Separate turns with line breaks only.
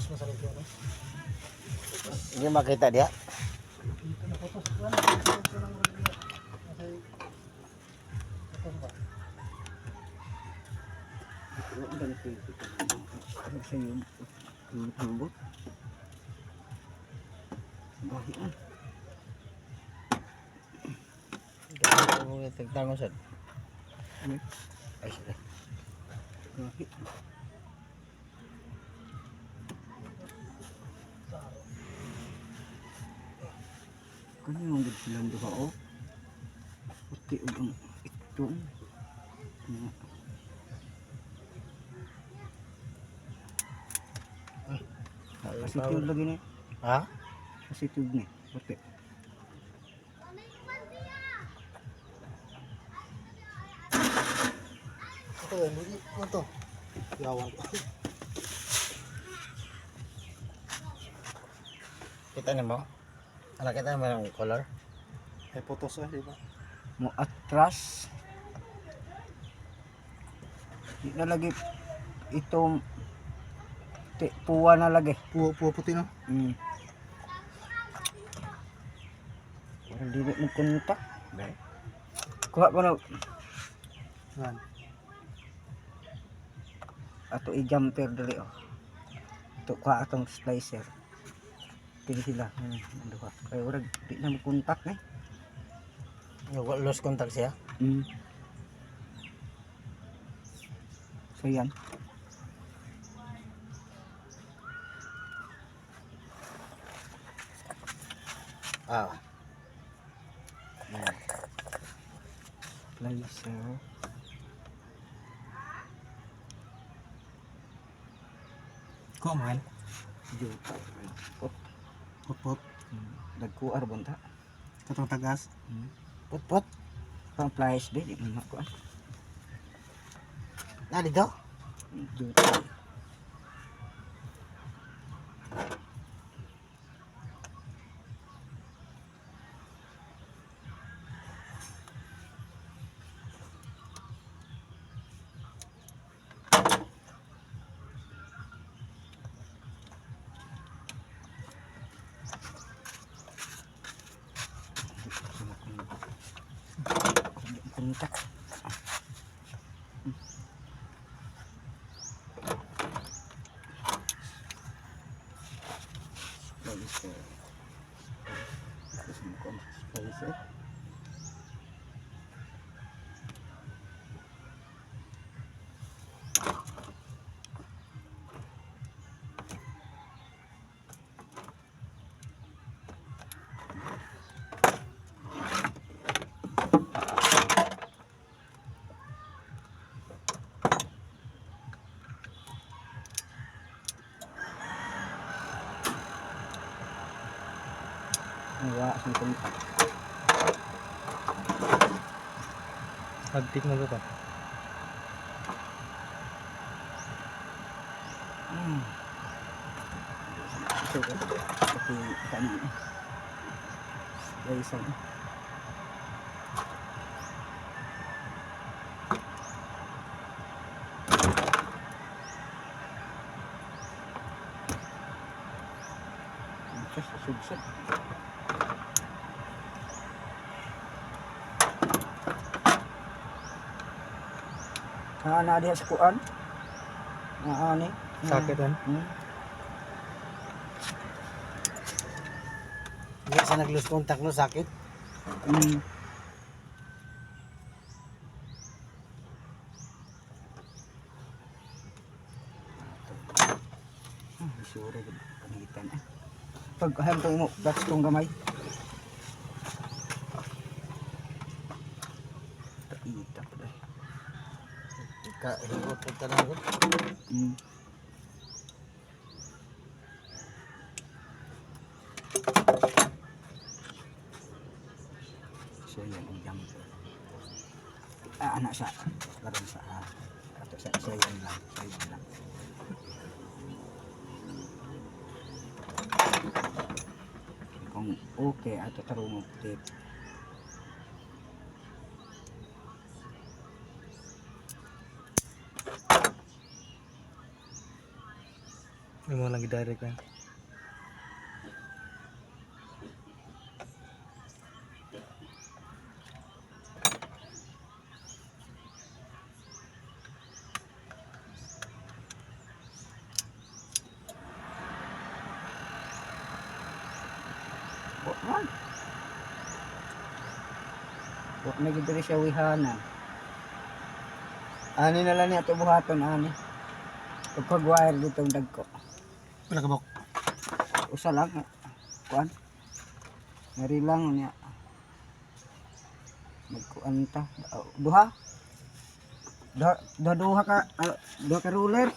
Putos mo sa likod, no?
Hindi makita diha.
Dito na putos. Wala, ito lang rin. Kasi, putos ba?
Ano sa iyo? Hambot. Bahi ah.
Tignan ko sad.
Ano?
Ay, sorry.
Gahi. Kani man gud silang duha oh. Puti ug ang itong. Nga. Asitug lagi ni.
Ha?
Asitug ni. Puti.
Ito ba, hindi. Ano to? Yawan ko.
Kita nimo? Ano kita mo ang color?
Ay, putos eh, di ba?
Mo atras. Di na lagi itong ti, puwa na lagi.
Puwa, puwa puti, no?
Parang dili mo kontak.
Be.
Kuha ko na
Yan.
ato i-jumper dali oh. Ato kuha atong splicer. Pili sila ang duha. Kay urag di na mo kontak eh.
Lost contact siya.
So yan.
Ah.
Splicer.
Kuha mo, yan.
Juta. Pot.
Put-put.
Nagkuar bonta.
Katong tagas.
Put-put.
Pang pliers be di man makuan.
Na dito?
Juta. Kontak. Splicer. Gusto mo ko ang splicer? Wala sa kontak.
Hagtik na to.
Ito ko. Pati kanan eh. Splicer eh. Ito, sugsod. Ah, na diha sa kuan. Ah, ani.
Sakit, yan.
Hindi sa nag-lose contact no sakit.
Ah, isura gud panitan eh. Pag aham to mo clutch tong gamay. Ita pa dai.
Ka higot pud tanan ko.
So yan ang jumper. Ah, anak sa karon sa ah, ato sa yan lang, sa yan lang. Kung okay ato tarong og tape.
Imo lang gi-direct man.
Wa man. Wa na gid diri siya wihana. Ani na lang niya ato buhaton ani. Pag wire dito ang dagko.
Wala ka bok.
Usa lang kuan. Ngari lang niya. Magkuan ta. Duha. Duha duha, duha ka duha ka ruler.